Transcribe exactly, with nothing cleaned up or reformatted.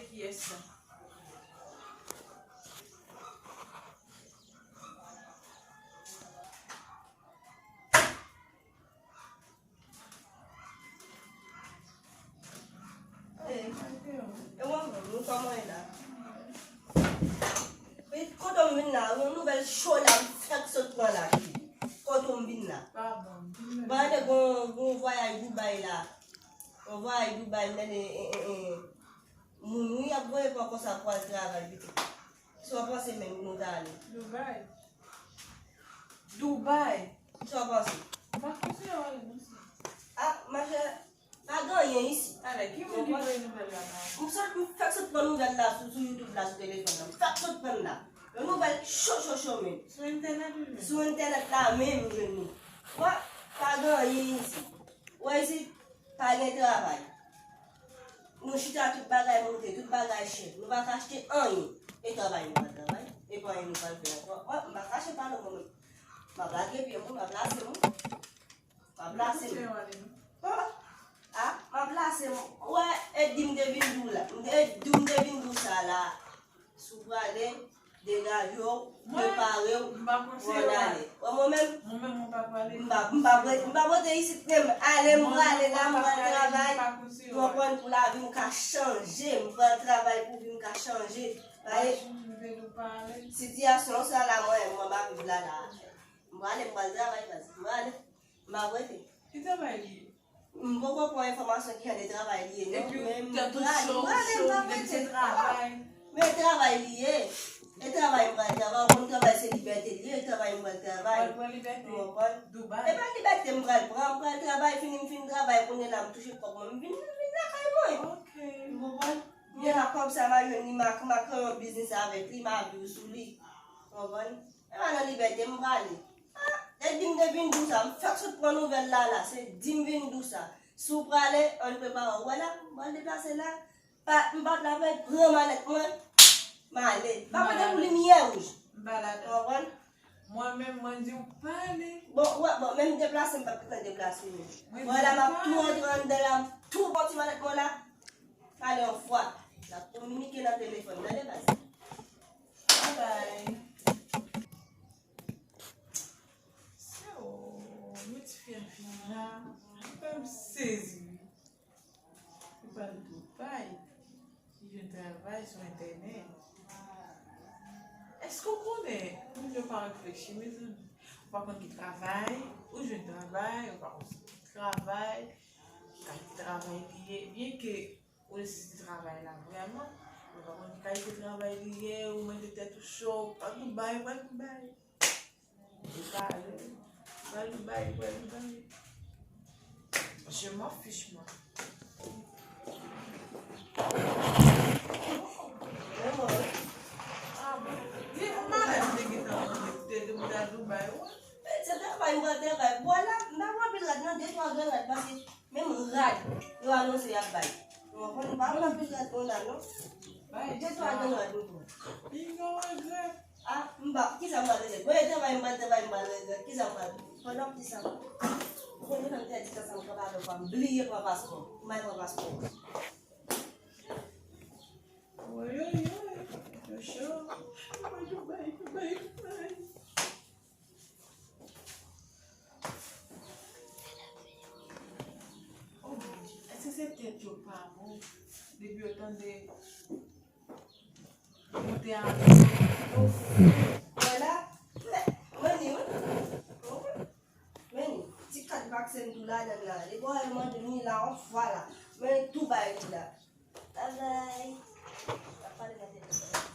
Kiyès sa? E, e mwen menm, nou kòman ye la? Kote m vin la, yon nouvèl cho la, m fèk sot pran la. Kote m vin la? Ba, tande, gon, gon vwayaj Dubai la. Yon vwayaj Dubai, m tande, e, e, e, moun wi ap voye kò konsa pou al travay pito. Sa w panse menm pou nou ta ale? Dubai. Dubai. Sa w panse? M pa konseye w ale non, sè. A, machè, pa gen anyen isi. Talè, ki moun ki voye nouvèl la ba ou? M sot, m fèk sot pran nouvèl la sou, sou YouTube la, sou telefòn nan. M fèk sot pran l la. Yon nouvèl cho, cho, cho menm. Sou entènèt wi menm? Sou entènèt la menm m jwenn li. Bon, pa gen anyen isi. Ou wè isi, pa gen travay. Nou chita, tout bagay monte, tout bagay chè. Nou pa ka achte anyen. E travay nou pral travay. E pa anyen nou pral fè ankò. Mwen, m pa kache pale mwen menm. M ap lage pye m wi, m ap lase m wi. M ap lase m. An? A, m ap lase m. Ou wè, e di m te vin di w la. E di w m te vin di w sa la. Si w prale, degaje w, prepare w, pou w ale. Wè mwen menm, m pa prale. M pa, m pa pre-, m pa pote isit menm. Ale, m prale la, m pral travay. Ou konprann, pou lavi m ka chanje. M pral travay pou vi m ka chanje. Paske sitiyasyon sa la, mwen, mwen m ap viv la, la. M prale, m pral travay, baz. M prale. M ap rete. Ki travay li ye? M poko pran enfòmasyon ki jan de travay li ye, non. Epi, men m prale, m prale, m pral rete. Men travay li ye. E travay m pral travay, ou konn travay se libète li ye, e travay m pral travay. Ou pral pran libète? Ou konprann? Dubai. E pa libète m pral pran, m pral travay, fini m fin travay, kounye la m touche kòb mwen, m vin, m vin lakay mwen. Ok. Ou konprann? Kounye la kòb sa m a jwenn li, m a, m a kreye yon biznis avèk li, m a viv sou li. Ou konprann? E pa nan libète m prale. A, e di m te vin di w sa, m fèk sot pran nouvèl la, la, se di m vin di w sa. Si w prale, ann prepare w. Wè la, m pral deplase la. Pa, m pa t la, men pran malèt mwen, m ale. M pa pote pou limyè wouj. M pa ladan. Ou konprann? Mwen menm, mwen di w pale. Bon, wè, bon, menm deplase, m p ap gentan deplase menm. Mwen la, m ap tou antre anndan la, m tou pran ti malèt mwen la. Pale yon fwa. N ap kominike nan telefòn, tande baz. Bye bye. Se o, men ti fi a vin la. Fè m sezi wi. Li pral Dubai. Li jwenn travay sou entènèt. Èske w konnen, moun yo pa reflechi, mezanmi. Ou pa konn ki travay, ou jwenn travay, ou pa konn ki travay, kalite travay li ye. Byenke ou nesesite travay la vrèman, ou pa konn ki kalite travay li ye, ou mete tèt ou cho, ou pral Dubai, ou pral Dubai. Ou pral Dubai, ou pral Dubai. Je m'en fiche, moi. Ah bon. Li malad, li te gentan mande, te demande a Dubai, wi. Men se travay, m pral travay. Bò la, m pa pran anpil rad, non, de twa grenn rad, paske menm rad, yo anonse y ap bay. Ou konprann, m pa pran anpil rad, non, la, non. De twa grenn rad, m pran. Li gen regrè. A, m pa, kisa m pral regrèt? Mwen, travay, m pral travay, m pral regrèt. Kisa m pral, pandan kisa? Ou konnen nan tè di sa, sa m pran pa lòt fwa, m bliye pran paspò. M al pran paspò. Oyoyoy, yo cho. Dubai, Dubai, Dubai, Dubai. Oh, èske se tèt yo pa bon? Depi yo tande Moute a. Vwala. Meni, wi. Meni, ti kat vaksen tou ladan la. Li bò yo mande ni la yon fwa la. Men tou bay li la. Bye bye. N ap pale nan telefòn.